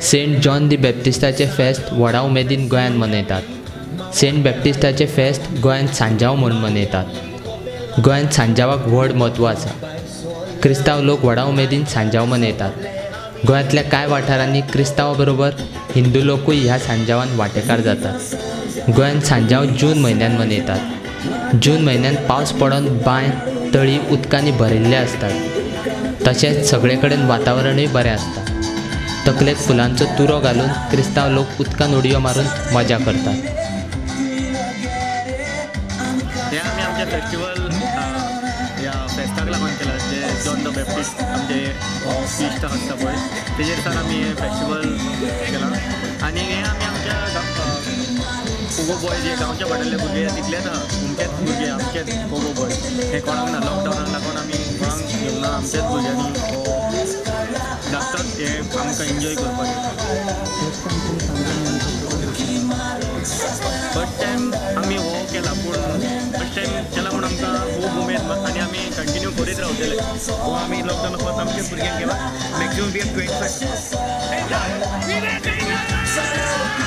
Saint John दी बॅप्टिस्टाचें फेस्त व्हडा उमेदीन गोंयांत मनयतात. सेंट बॅप्टिस्टाचें फेस्त गोंयांत सांजाव म्हूण मनयतात. गोंयांत सांजावाक व्हड म्हत्व आसा. क्रिस्तांव लोक व्हडा उमेदीन सांजाव मनयतात. गोंयांतल्या कांय वाठारांनी क्रिस्तांवा बरोबर हिंदू लोकूय ह्या सांजावान वांटेकार जातात. गोंयांत सांजाव जून म्हयन्यांत मनयतात. जून म्हयन्यांत पावस पडोन बांय तळी उदकांनी भरिल्ले आसतात. तशेंच सगळे कडेन वातावरणूय बरें आसता. तकलेक फुलांचो तुरो घालून क्रिस्तांव लोक उदकान उडयो मारून मजा करतात. हे आमी आमचे फेस्टिवल ह्या फेस्ताक लागून केला, जे जॉन the Baptist आमचे इश्ट आसता पळय, तेजेर सान आमी हें फेस्टिवल केलां. आनी हें आमी आमच्या पोगो बॉयज जे गांवच्या वाड्यातले भुरगे तितलेच आहा, अमकेच भुरगे आमचेच पोगो बॉयज. हे कोणाक ना, लॉकडावनाक लागून आमी कोणाक घेवंक ना, आमचेच भुरग्यांनी हो धाकटोच हें आमकां एन्जॉय करपाक येता. फर्स्ट टायम आमी हो केला, पूण फर्स्ट टायम केला म्हूण आमकां खूब उमेद आनी आमी कंटिन्यू करीत रावतले. हो आमी लॉकडावन फक्त आमच्या भुरग्यांक केला. Maximum we have 25.